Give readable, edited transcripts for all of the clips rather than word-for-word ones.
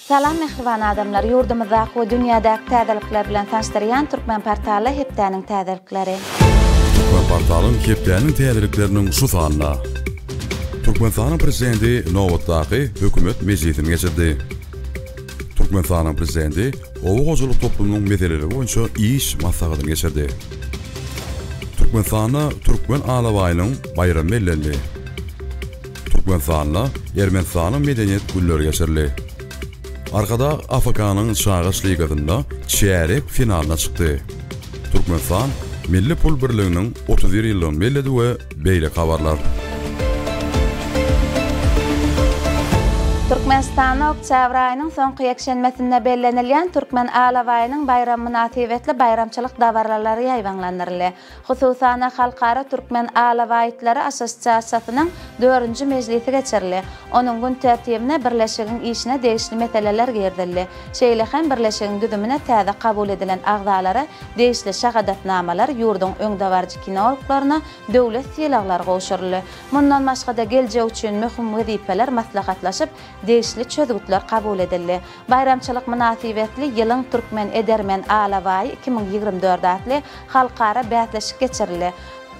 Salam mähriban adamlar ýurdumyzdaky we dünýädäki täzelikler bilen tanyşdyrýan Türkmen portally hepdäniň täzelikleri. Türkmen portalyň hepdäniň täzelikleriniň şu sanynda Türkmenistanyň Prezidenti nobatdaky hökümet mejlisini geçirdi. Türkmenistanyň Prezidenti oba hojalyk toplumynyň meseleleri boýunça iş maslahatyny geçirdi. Türkmenistanda Türkmen alabaýynyň baýramy bellendi. Türkmenistanda Ermenistanyň medeniýet günleri geçirildi. Arkadag AFK-nyň Çagyş ligasynda çärýek finalyna çykdy. Türkmenistan Milli pul birliginiň 31 ýyllygyny belledi we beýleki habarlar. Türkmenistanda oktýabr aýynyň soňky ýekşenbesinde bellenilýän Türkmen alabaýynyň baýramy mynasybetli baýramçylyk dabaralary ýaýbaňlandyryldy. Hususan-da, Halkara türkmen alabaýytlary assosiasiýasynyň dördünji mejlisi geçirildi. Onuň gün tertibine birleşigiň işine degişli meseleler girizildi. Şeýle hem birleşigiň düzümine täze kabul edilen agzalara degişli şahadatnamalar, ýurduň öňdebaryjy kinologlaryna döwlet sylaglary gowşuryldy. Mundan başga-da, geljek üçin möhüm wezipeler maslahatlaşyp, degişli çözgütler kabul edildi. Baýramçylyk mynasybetli Ýylyň türkmen edermen alabaýy 2024 atly halkara bäsleşik geçirildi.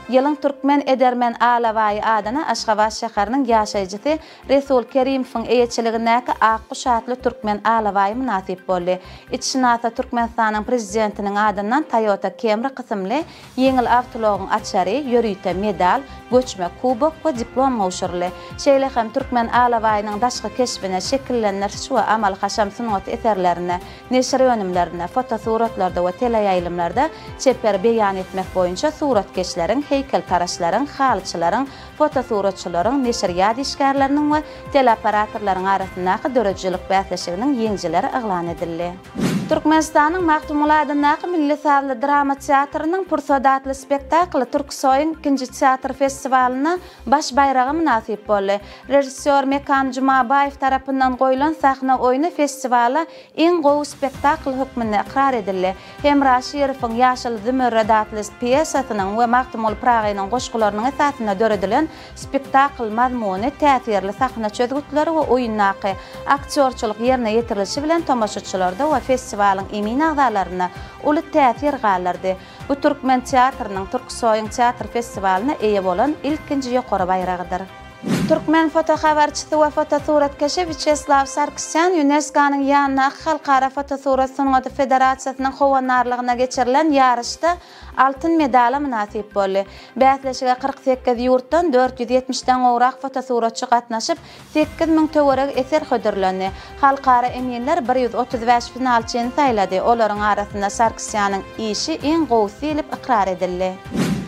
Ýylyň türkmen edermen alabaýy adyna Aşgabat şäheriniň ýaşaýjysy Resul Kerimowyň eýeçiligindäki Akguş atly türkmen alabaýy mynasyp boldy. Itşynasa Türkmenistanyň Prezidentiniň adyndan Toyota Camry kysymly Ýeňil awtoulagyň açary, ýörite medal, göçme kubok we diplom gowşuryldy. Şeýle hem türkmen alabaýynyň daşky keşbine, şekillendiriş we amaly-haşam sungaty eserlerinde, neşir önümlerinde, fotosuratlarda we teleýaýlymlarda çeper beýan etmek boýunça suratkeşleriň, heýkeltaraşlaryň, halyçylaryň, fotosuratçylaryň, neşirýat işgärleriniň we teleoperatorlaryň arasyndaky döredijilik bäsleşiginiň ýeňijileri yglan edildi. Türkmenistanyň Magtymguly adyndaky milli sazly drama teatrynyň Pursat atly spektakly Türksoýyň ikinji teatr festiwalynda baş baýraga mynasyp boldy. Režissýor Mekan Jumabaýew tarapyndan goýlan sahna oýny festiwala iň gowy spektakl hökmünde ykrar edildi. Hemra Şirowyň Ýaşyl zümerret atly pýesasynyň we Magtymguly Pyragynyň goşgularynyň esasynda döredilen Spektakl mazmuny, täsirli sahna çözgütleri we oýundaky aktýorçylyk ýerine ýetirilişi bilen tomaşaçylarda we festiwalyň emin agzalarynda uly täsir galdyrdy. Bu türkmen teatrynyň Türksoýyň teatr festiwalynda eýe bolan ilkinji ýokary baýragydyr. Türkmen fotohabarçysy we fotosuratkeşi Wýaçeslaw Sarkisýan ÝUNESKO-nyň ýanyndaky Halkara fotosurat sungaty federasiýasynyň howandarlygynda geçirilen ýaryşda altyn medala mynasyp boldy. Bäsleşige 48 ýurtdan 470 den gowrak fotosuratçy gatnaşyp, 8000 töweregi eser hödürlendi. Halkara eminler 135 finalçyny saýlady, olaryň arasynda Sarkisýanyň işi iň gowusy diýlip ykrar edildi.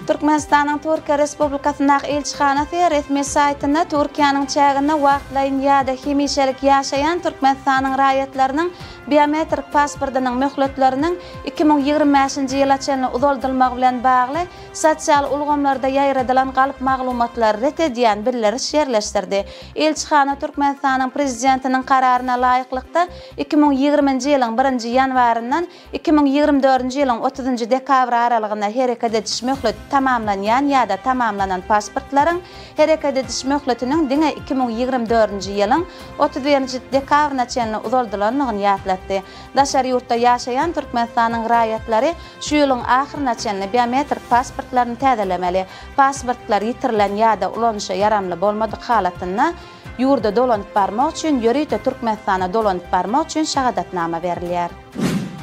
Türkmenistanyň Türkiýe Respublikasyndaky ilçihanasy resmi saýtynda Türkiýäniň çäginde wagtlaýyn ýa-da hemişelik ýaşaýan Türkmenistanyň raýatlarynyň biometrik pasportynyň möhletleriniň 2025-nji ýyla çenli uzaldylmagy bilen bagly sosial ulgamlarda ýaýradylan galp maglumatlary ret edýän bildiriş ýerleşdirdi. Ilçihana Türkmenistanyň Prezidentiniň Kararyna laýyklykda, 2020-nji ýylyň birinji ýanwaryndan 2024-nji ýylyň otuzynjy dekabry aralygynda hereket ediş möhleti tamamlanýan ýa-da tamamlanan pasportlaryň hereket ediş möhletiniň diňe 2024-nji ýylyň 31-nji dekabryna çenli uzaldylandygyny ýatlatdy. Daşary ýurtda ýaşaýan Türkmenistanyň raýatlary şu ýylyň ahyryna çenli biometrik pasportlaryny täzelemeli. Pasportlar ýitirilen ýa-da ulanyşa ýaramly bolmadyk halatynda, ýurda dolanyp barmak üçin ýörite Türkmenistana dolanyp barmak üçin şahadatnama berilýär.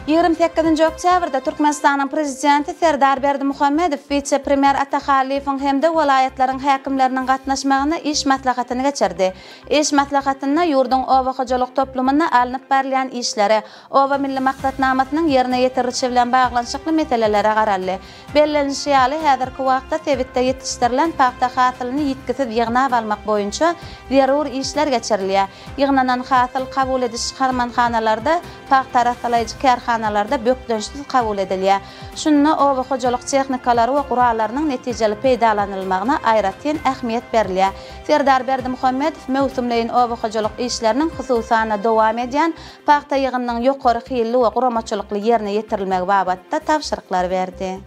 28-nji oktýabrda Türkmenistanyň Prezidenti Serdar Berdimuhamedow wise-premýer Ata Hallyýewiň hem-de welaýatlaryň häkimleriniň gatnaşmagynda iş maslahatyny geçirdi. Iş maslahatynda ýurduň oba hojalyk toplumynda alnyp barylýan işlere, Oba milli maksatnamasynyň ýerine ýetirilişi bilen baglanyşykly meselelere garaldy. Bellenilişi ýaly, häzirki wagtda sebitde ýetişdirilen pagta hasylyny ýitgisiz ýygnap almak boýunça zerur işler geçirilýär. Ýygnanan hasyl kabul ediş harmanhanalarda, pagta arassalaýjy kärhanalarda bökdençsiz kabul edilýär. Şunda oba hojalyk tehnikalary we gurallarynyň netijeli peýdalanylmagyna aýratyn ähmiýet berilýär. Serdar Berdimuhamedow möwsümleýin oba hojalyk işleriniň, hususan-da, dowam edýän pagta ýygymynyň ýokary hilli we guramaçylykly ýerine ýetirilmegi babatda tabşyryklary berdi.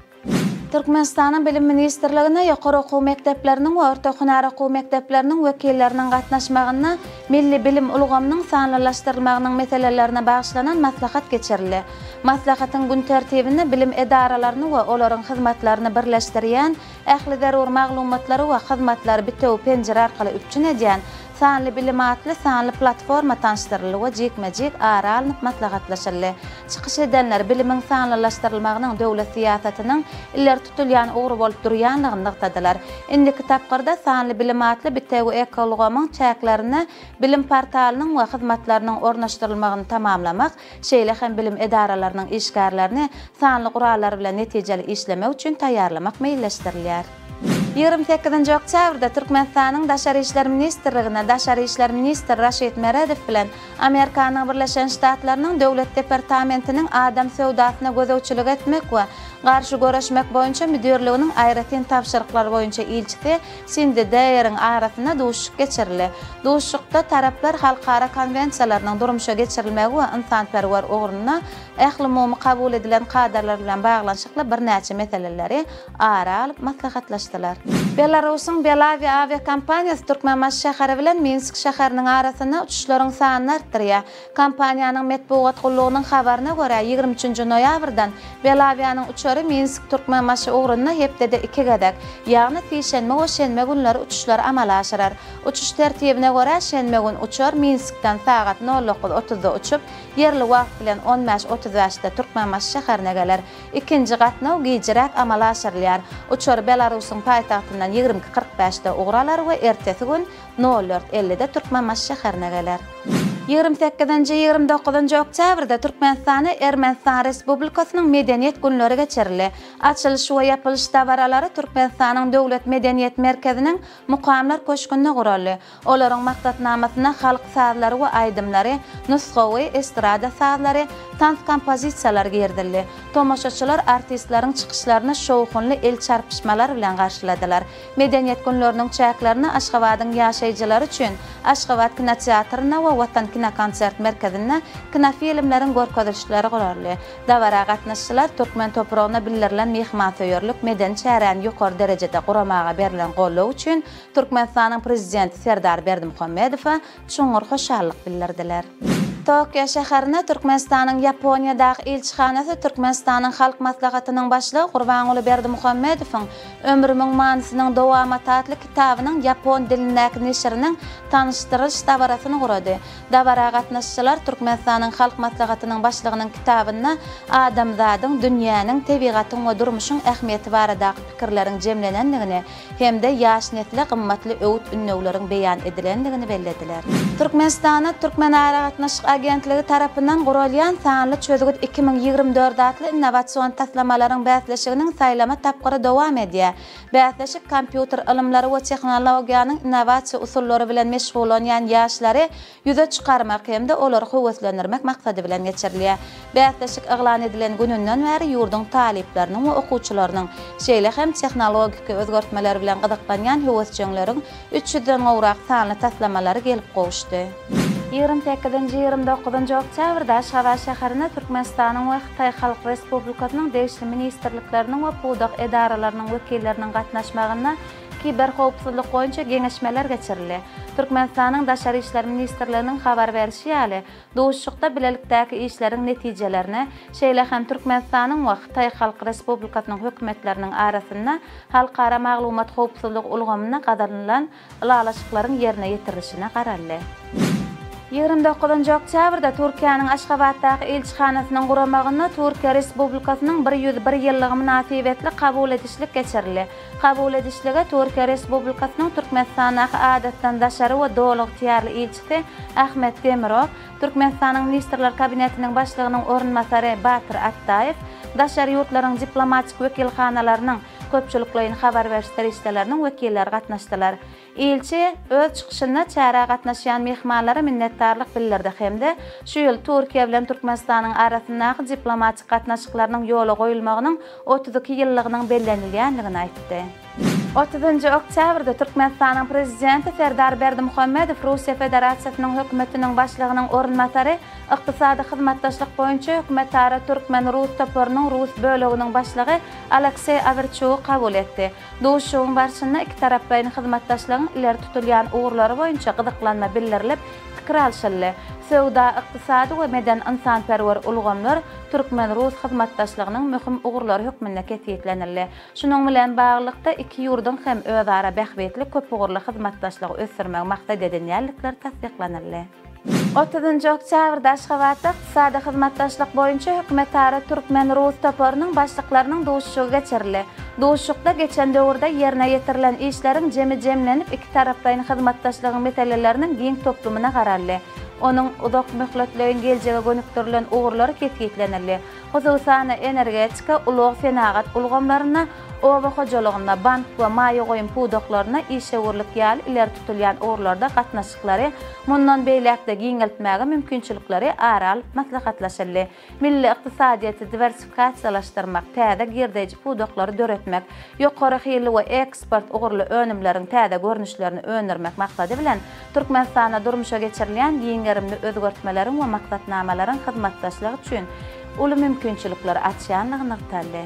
Türkmenistanyň Bilim ministrliginde ýokary okuw mekdepleriniň we orta hünär okuw mekdepleriniň wekilleriniň gatnaşmagynda milli bilim ulgamynyň sanlylaşdyrylmagynyň meselelerine bagyşlanan maslahat geçirildi. Maslahatyň gün tertibinde bilim edaralaryny we olaryň hyzmatlaryny birleşdirýän, ähli zerur maglumatlary we hyzmatlary bitewi penjire arkaly üpjün edýän Sanly bilim atly sanly platforma tanyşdyryldy we jikme-jik ara alnyp maslahatlaşyldy. Çykyş edenler bilimiň sanlylaşdyrylmagynyň döwlet syýasatynyň ileri tutulýan ugry bolup durýandygyny nygtadylar. Indiki tapgyrda Sanly bilim atly bitewi ekoulgamyň çäklerinde bilim portalynyň we hyzmatlarynyň ornaşdyrylmagyny tamamlamak, şeýle hem bilim edaralarynyň işgärlerini sanly gurallar bilen netijeli işlemek üçin taýýarlamak meýilleşdirilýär. 28-nji oktýabrda Türkmenistanyň Daşary işler ministrliginde daşary işler ministri Raşid Meredow bilen Amerikanyň Birleşen Ştatlarynyň Döwlet departamentiniň adam söwdasyna gözegçilik etmek we garşy göreşmek boýunça müdirliginiň aýratyn tabşyryklar boýunça ilçisi Sindi Deýeriň arasynda duşuşyk geçirildi. Duşuşykda taraplar halkara konwensiýalarynyň durmuşa geçirilmegi we ynsanperwer ugrunda ählumumy kabul edilen kadalar bilen baglanyşykly birnäçe meseleleri ara alyp maslahatlaşdylar. Belarusyň Belawiýa awiakompaniýasy Türkmenbaşy şäheri bilen Minsk şäheriniň arasynda uçuşlaryň sanyny artdyrýar. Kompaniýanyň metbugat gullugynyň habaryna görä, 23 nji noýabrdan Belawiýanyň uçary Minsk-Türkmenbaşy ugrunda hepdede iki gezek, ýagny sişenbe we şenbe günleri uçuşlary amala aşyrar. Uçuş tertibine görä, şenbe gün uçar Minskden sagat nol dokuz otuzda uçup, ýerli wagt bilen on bäş otuz bäşde Türkmenbaşy şäherine geler. Ikinji gatnaw gijiräk amala aşyrylýar. Uçar Belarusyň paýtagtyndan 22 45-de ugur alar we ertesi gün nol dört ellide Türkmenbaşy şäherine geler. 28-nji, 29-njy oktýabrda Türkmenistanda Ermenistan Respublikasynyň Medeniýet günleri geçirildi. Açylyş we ýapylyş dabaralary Türkmenistanyň Döwlet medeniýet merkeziniň Mukamlar köşgünde guraldy. Olaryň maksatnamasyna halk sazlary we aýdymlary, nusgawy, estrada sazlary, tans kompozisiýalary girizildi. Tomaşaçylar artistleriň çykyşlaryny şowhunly el çarpyşmalar bilen garşyladylar. Medeniýet günleriniň çäklerinde Aşgabadyň ýaşaýjylary üçin Aşgabat kinoteatrynda we Watan kinokonsert merkezinde kinofilmleriň görkezilişleri guraldy. Dabara gatnaşyjylar türkmen topragyna bildirilen myhmansöýerlik medeni çäräni ýokary derejede guramaga berlen goldaw üçin Türkmenistanyň Prezidenti Serdar Berdimuhamedowa çuňňur hoşallyk bildirdiler. Tokio şäherinde Türkmenistanyň Ýaponiýadaky ilçihanasy Türkmenistanyň Halk Maslahatynyň Başlygy Gurbanguly Berdimuhamedowyň Ömrümiň manysynyň dowamaty atly kitabynyň ýapon dilindäki neşiriniň tanyşdyrylyş dabarasyny gurady. Dabara gatnaşyjylar Türkmenistanyň Halk Maslahatynyň Başlygynyň kitabynda adamzadyň, dünýäniň, tebigatyň we durmuşyň ähmiýeti baradaky pikirleriň jemlenendigini hem-de ýaş nesle gymmatly öwüt-ündewleriň beýan edilendigini bellediler. Türkmenistanda Türkmenaragatnaşyk agentligi tarapyndan guralýan Sanly çözgüt 2024 atly innowasion taslamalaryň bäsleşiginiň saýlama tapgyry dowam edýär. Bäsleşik kompýuter ylymlary we tehnologiýanyň innowasiýa usullary bilen meşgullanýan ýaşlary ýüze çykarmak hem-de olary höweslendirmek maksady bilen geçirilýär. Bäsleşik yglan edilen gününden bäri ýurduň talyplarynyň we okuwçylarynyň, şeýle hem tehnologiki özgertmeler bilen gyzyklanýan höwesjeňleriň üç ýüzden gowrak sanly taslamalary gelip gowuşdy. 28-nji, 29-njy oktýabrda Aşgabat şäherinde Türkmenistanyň we Hytaý Halk Respublikasynyň degişli ministrlikleriniň we pudak edaralarynyň wekilleriniň gatnaşmagynda Kiberhowpsuzlyk boýunça geňeşmeler geçirildi. Türkmenistanyň Daşary işler ministrliginiň habar berşi ýaly, duşuşykda bilelikdäki işleriň netijelerine, şeýle hem Türkmenistanyň we Hytaý Halk Respublikasynyň Hökümetleriniň arasynda halkara maglumat howpsuzlygy ulgamynda gazanylan ylalaşyklaryň ýerine ýetirilişine garaldy. 29-njy oktýabrda Türkiýäniň Aşgabatdaky ilçihanasynyň guramagynda Türkiýe Respublikasynyň 101 ýyllygy mynasybetli kabul edişlik geçirildi. Kabul edişlige Türkiýe Respublikasynyň Türkmenistandaky Adatdan daşary we Doly ygtyýarly ilçisi Ahmet Demirok, Türkmenistanyň Ministrler Kabinetiniň Başlygynyň orunbasary Batyr Atdaýew, daşary ýurtlaryň diplomatik wekilhanalarynyň, köpçülikleýin habar beriş serişdeleriniň wekilleri gatnaşdylar. Ilçi öz çykyşynda çärä gatnaşýan myhmanlara minnetdarlyk bildirdi hem-de şu ýyl Türkiýe bilen Türkmenistanyň arasyndaky diplomatik gatnaşyklarynyň ýola goýulmagynyň 32 ýyllygynyň bellenilýändigini aýtdy. Otuzynjy oktýabrda Türkmenistanyň Prezidenti Serdar Berdimuhamedow Russiýa Federasiýasynyň Hökümetiniň Başlygynyň orunbasary, Ykdysady hyzmatdaşlyk boýunça hökümetara türkmen-rus toparynyň rus böleginiň başlygy Alekseý Awerçugy kabul etdi. Duşuşygyň barşynda ikitaraplaýyn hyzmatdaşlygyň ileri tutulýan ugurlary boýunça gyzyklanma bildirilip, pikir alşyldy. Söwda, ykdysady we medeni-ynsanperwer ulgamlar türkmen-rus hyzmatdaşlygynyň möhüm ugurlary hökmünde kesgitlenildi. Şunuň bilen baglylykda, iki ýurduň hem özara bähbitli köpugurly hyzmatdaşlygy ösdürmegi maksat edinýänlikleri tassyklanyldy. Otuzynjy oktýabrda Aşgabatda Ykdysady hyzmatdaşlyk boýunça hökümetara türkmen-rus toparynyň başlyklarynyň duşuşygy geçirildi. Duşuşykda geçen döwürde ýerine ýetirilen işleriň jemi jemlenip, ikitaraplaýyn hyzmatdaşlygyň meseleleriniň giň toplumyna garaldy. Onuň uzak möhletleýin geljege gönükdirilen ugurlary kesgitlenildi. Hususan-da, energetika, ulag, senagat ulgamlarynda, oba hojalygynda, bank we maýa goýum pudaklarynda, işewürlik ýaly ileri tutulýan ugurlarda gatnaşyklary mundan beýläk-de giňeltmäge mümkinçilikleri ara alyp maslahatlaşyldy. Milli ykdysadyýeti diwersifikasiýalaşdyrmak, täze girdeýji pudaklary döretmek, ýokary hilli we eksport ugurly önümleriň täze görnüşlerini öndürmek maksady bilen, Türkmenistanda durmuşa geçirilýän giň gerimli özgertmeleriň we maksatnamalaryň hyzmatdaşlyk üçin uly mümkinçilikleri açýandygy nygtaldy.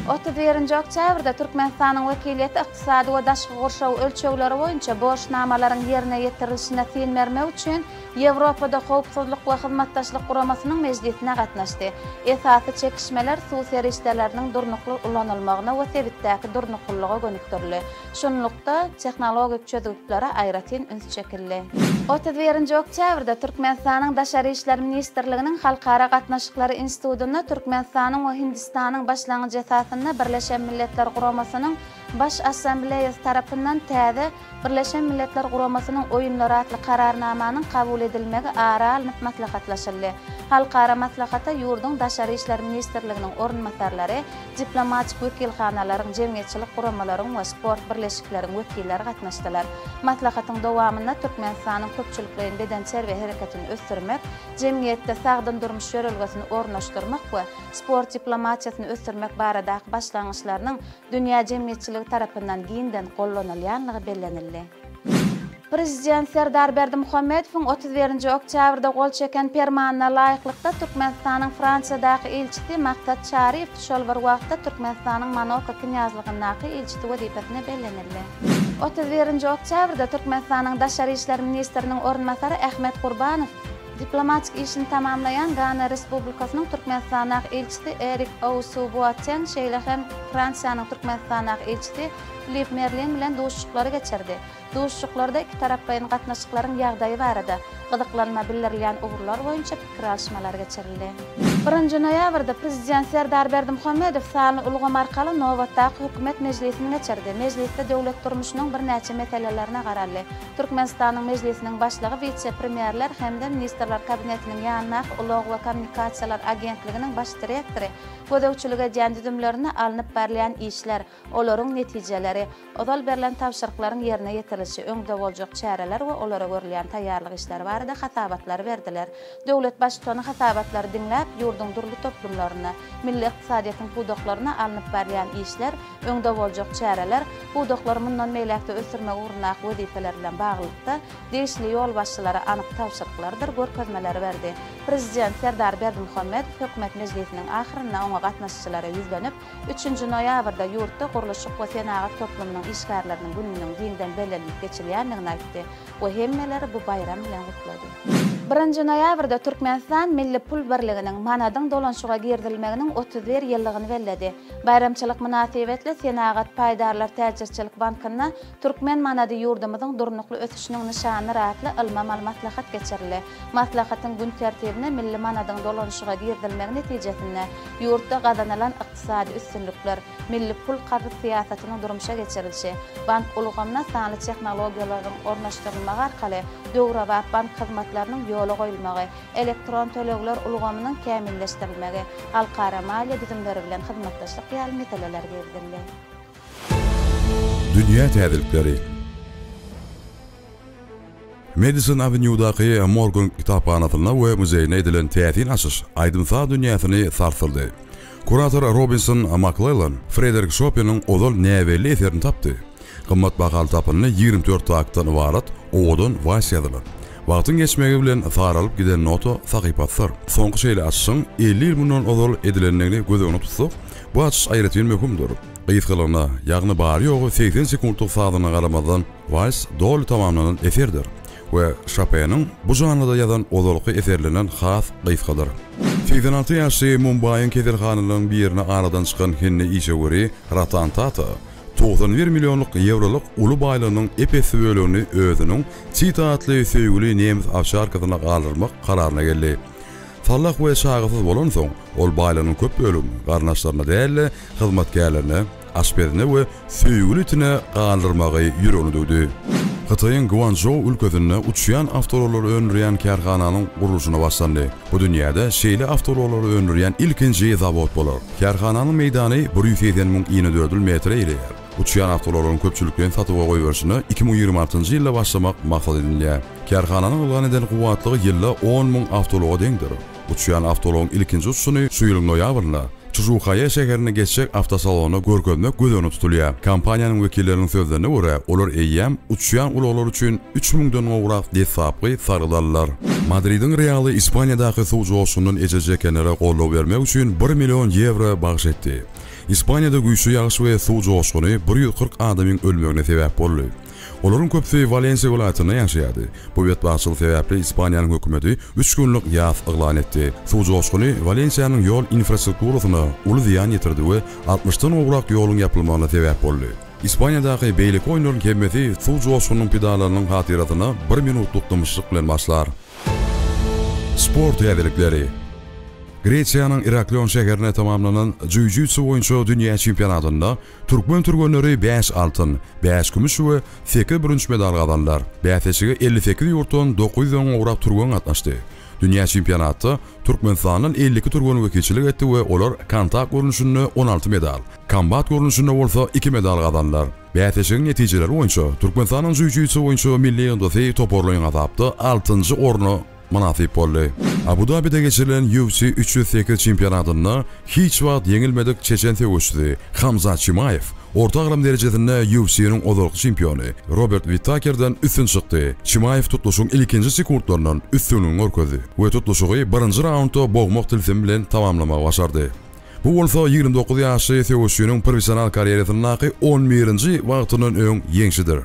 31-nji oktýabrda Türkmenistanyň wekiliýeti ykdysady we daşky gurşaw ölçegleri boýunça borçnamalaryň ýerine ýetirilişine syn bermek üçin Ýewropada Howpsuzlyk we Hyzmatdaşlyk Guramasynyň mejlisine gatnaşdy. Esasy çekişmeler suw serişdeleriniň durnukly ulanylmagyna we sebitdäki durnuklylyga gönükdirildi. Şunlukda, tehnologik çözgütlere aýratyn üns çekildi. 31-nji oktýabrda Türkmenistanyň Daşary işler ministrliginiň Halkara gatnaşyklary institutynda Türkmenistanyň we Hindistanyň başlangyjy esasynda Birleşen Milletler Guramasynyň Baş Assambleýasy tarapyndan täze Birleşen Milletler Guramasynyň Oýunlary atly Kararnamanyň kabul edilmegi ara alnyp maslahatlaşyldy. Halkara maslahata ýurduň Daşary işler ministrliginiň orunbasarlary, diplomatik wekilhanalaryň, jemgyýetçilik guramalaryň we sport birleşikleriň wekilleri gatnaşdylar. Maslahatyň dowamynda Türkmenistanyň köpçülikleýin bedenterbiýe hereketini ösdürmek, jemgyýetde sagdyn durmuş ýörelgesini ornaşdyrmak we sport diplomatiýasyny ösdürmek baradaky başlangyçlarynyň dünýä jemgyýetçiligi tarapyndan giňden gollanylýanlygy bellenildi. Prezident Serdar Berdimuhamedowyň 31-nji oktýabrda gol çeken Permanyna laýyklykda, Türkmenistanyň Fransiýadaky ilçisi Maksat Çaryýew şol bir wagtda Türkmenistanyň Monako Knýazlygyndaky ilçisi wezipesine bellenildi. 31-nji oktýabrda Türkmenistanyň daşary işler ministriniň orunbasary Ahmet Gurbanow diplomatik işini tamamlaýan Gana Respublikasynyň Türkmenistandaky ilçisi Erik Owsu-Boateng, şeýle hem Fransiýanyň Türkmenistandaky ilçisi Filip Merlin bilen duşuşyklary geçirdi. Duşuşyklarda ikitaraplaýyn gatnaşyklaryň ýagdaýy barada, gyzyklanma bildirilýän ugurlar boýunça pikir alyşmalar geçirildi. Birinji noýabrda Prezident Serdar Berdimuhamedow sanly ulgam arkaly nobatdaky Hökümet mejlisini geçirdi. Mejlisde döwlet durmuşynyň birnäçe meselelerine garaldy. Türkmenistanyň Mejlisiniň Başlygy wise-premýerler hem-de Ministrler Kabinetiniň ýanyndaky Ulag we kommunikasiýalar agentliginiň baş direktory gözegçilik edýän düzümlerinde alnyp barylýan işler, olaryň netijeleri, ozal berlen tabşyryklaryň ýerine ýetirilişi, öňde boljak çäreler we olara görülýän taýýarlyk işleri barada hasabatlary berdiler. Döwlet Baştutany hasabatlary diňläp, ýurduň dürli toplumlarynda, milli ykdysadyýetiň pudaklarynda alnyp barylýan işler, öňde boljak çäreler, pudaklary mundan beýläk-de ösdürmek ugrundaky wezipeler bilen baglylykda, degişli ýolbaşçylara anyk tabşyryklarydyr görkezmeleri berdi. Prezident Serdar Berdimuhamedow Hökümet mejlisiniň ahyrynda oňa gatnaşyjylara ýüzlenip, Üçünji noýabrda ýurtda Gurluşyk we senagat toplumynyň işgärleriniň gününiň giňden bellenilip geçilýändigini aýtdy we hemmeleri bu baýram bilen gutlady. Birinji noýabrda Türkmenistan milli pul birliginiň, manadyň dolanyşyga girizilmeginiň 31 ýyllygyny belledi. Baýramçylyk mynasybetli Senagat paýdarlar täjirçilik bankynda Türkmen manady ýurdumyzyň durnukly ösüşiniň nyşanydyr atly ylmy-amaly maslahat geçirildi. Maslahatyň gün tertibine milli manadyň dolanyşyga girizilmegi netijesinde ýurtda gazanylan ykdysady üstünlikler, milli pul-karz syýasatynyň durmuşa geçirilişi, bank ulgamyna sanly tehnologiýalaryň ornaşdyrylmagy arkaly döwrebap bank hyzmatlarynyň ýola goýulmagy, elektron tölegler ulgamynyň kämilleşdirilmegi, halkara maliýe düzümleri bilen hyzmatdaşlyk ýaly meseleler girizildi. Dünýä täzelikleri. Medison Awenýudaky Morgan kitaphanasynda we muzeýinde edilen täsin açyş aýdym-saz dünýäsini sarsdyrdy. Kurator Robinson Maklellan Frederik Şopeniň ozal näbelli eserini tapdy. Gymmat bahaly tapyndy 24 taktdan ybarat owadan wals ýazylan. Wagtyň geçmegi bilen saralyp giden nota sahypasydyr. Soňky şeýle açyşyň 50 ýyl mundan ozal edilendigini göz öňünde tutsak, bu açyş aýratyn möhümdir. Gysgalygyna, ýagny bary-ýogy 80 sekuntlyk sazyna garamazdan, wals doly tamamlanan eserdir we Şopeniň bu žanrda ýazan ozalky eserlerinden has gysgadyr. 86 ýaşly Mumbaýyň keselhanalarynyň birinde aradan çykan hindi işewüri Ratan Tata 91 millionlyk ýewrolyk uly baýlygynyň ep-esli bölegini özüniň Çita atly söýgüli nemes owçarkasyna galdyrmak kararyna geldi. Sallah we çagasyz bolansoň, ol baýlygynyň köp bölegini garyndaşlaryna däl-de, hyzmatkärlerine, aşpezine we söýgüli itine galdyrmagy ýüregine düwdi. Hytaýyň Guançžou ülkesinde uçýan awtoulaglary öndürýän kärhananyň gurluşyna başlandy. Bu dünýäde şeýle awtoulaglary öndürýän ilkinji zawod bolar. Kärhananyň meýdany 180 müň inedördül metre eýleýär. Uçýan awtoulaglaryň köpçülikleýin satuwa goýberişine 2026-njy ýylda başlamak maksat edinilýär. Kärhananyň yglan eden kuwwatlygy ýylda on müň awtoulaga deňdir. Uçýan awtoulagyň ilkinji uçuşyny şu ýylyň noýabrynda Çžuhaýe şäherinde geçjek awtosalonda görkezmek göz öňünde tutulýar. Kompaniýanyň wekilleriniň sözlerine görä, olar eýýäm uçýan ulaglar üçin üç müňden gowrak deslapky sargyt aldylar. Madridiň Realy Ispaniýadaky suw joşgunyndan ejir çekenlere goldaw bermek üçin bir million ýewro bagyş etdi. Ispaniýada güýçli ýagyş we suw joşguny 140 adamyň ölmegine sebäp boldy. Olaryň köpüsi Walensiýa welaýatynda ýaşaýardy. Bu betbagtçylyk sebäpli Ispaniýanyň hökümeti üç günlük ýas yglan etdi. Suw joşguny Walensiýanyň ýol infrastrukturasyna uly zyýan ýetirdi we altmyşdan gowrak ýoluň ýapylmagyna sebäp boldy. Ispaniýadaky beýleki oýunlaryň hemmesi suw joşgunynyň pidalarynyň hatyrasyna bir minutlyk dymyşlyk bilen başlar. Sport täzelikleri. Gresiýanyň Iraklion şäherinde tamamlanan jiu-jitsu boýunça dünýä çempionatynda Türkmen türgenleri bäş altyn, bäş kümüş we sekiz bürünç medal gazandylar. Bäsleşige 58 ýurtdan 900-den gowrak türgen gatnaşdy. Dünýä çempionatda Türkmenistandan 52 türgen wekilçilik etdi we olar kontakt görnüşinde 16 medal, kombat görnüşinde bolsa iki medal gazandylar. Bäsleşigiň netijeleri boýunça Türkmenistanyň jiu-jitsu boýunça milli ýygyndysy toparlaýyn hasapda altynjy orna mynasyp boldy. Abu-Dabide geçirilen UFC 308 çempionatynda hiç wagt ýeňilmedik çeçen söweşçisi Hamzat Çimaýew orta agram derejesinde UFC-niň ozalky çempiony Robert Witakerden üstün çykdy. Çimaýew tutluşygyň ilkinji sekuntlaryndan üstünligini görkezdi we tutluşygy birinji raundda bogmak tilsimi bilen tamamlamagy başardy. Bu bolsa 29 ýaşly söweşçiniň professional karýerasyndaky on birinji wagtyndan öň ýeňşidir.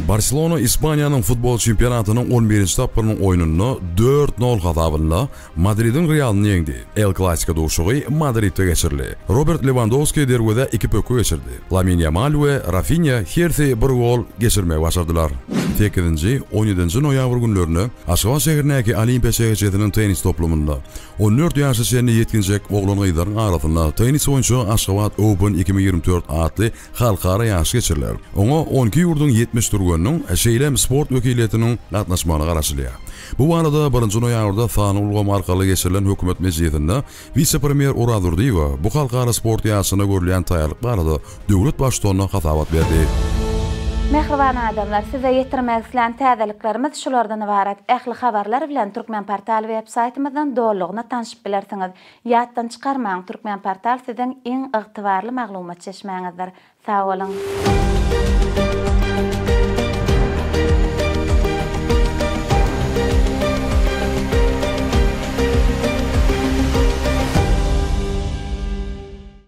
Barselona Ispaniýanyň futbol çempionatynyň on birinji tapgyrynyň oýnunda dört nol hasabynda Madridiň Realyny ýeňdi. El Klasiko duşuşygy Madridde geçirildi. Robert Lewandowski derwezä iki pökgi geçirdi. Lamin Ýamal we Rafinýa hersi bir gol geçirmegi başardylar. Sekizinji, on ýedinji noýabr günlerinde Aşgabat şäherindäki Olimpiýa şäherçesiniň tennis toplumynda 14 ýaşa çenli ýetginjek oglan-gyzlaryň arasynda tennis boýunça Aşgabat Open 2024 atly halkara ýaryşy geçiriler. Oňa 12 ýurduň 70 türgeniniň, şeýle hem sport wekiliýetiniň gatnaşmagyna garaşylýar. Bu barada birinji noýabrda sanly ulgam arkaly geçirilen hökümet mejlisinde wise-premýer Oraz Durdyýewa bu halkara sport ýaryşyna görülýän taýýarlyk barada döwlet Baştutanyna hasabat berdi. Mähriban adamlar, size ýetirmek islän täzeliklerimiz şulardan ybarat. Ähli habarlar bilen Türkmenportal web saýtymyzdan dolulygyna tanşyp bilersiňiz. Ýatdan çykarmaň, Türkmenportal siziň iň ygtybarly maglumat çeşmäňizdir. Sag boluň!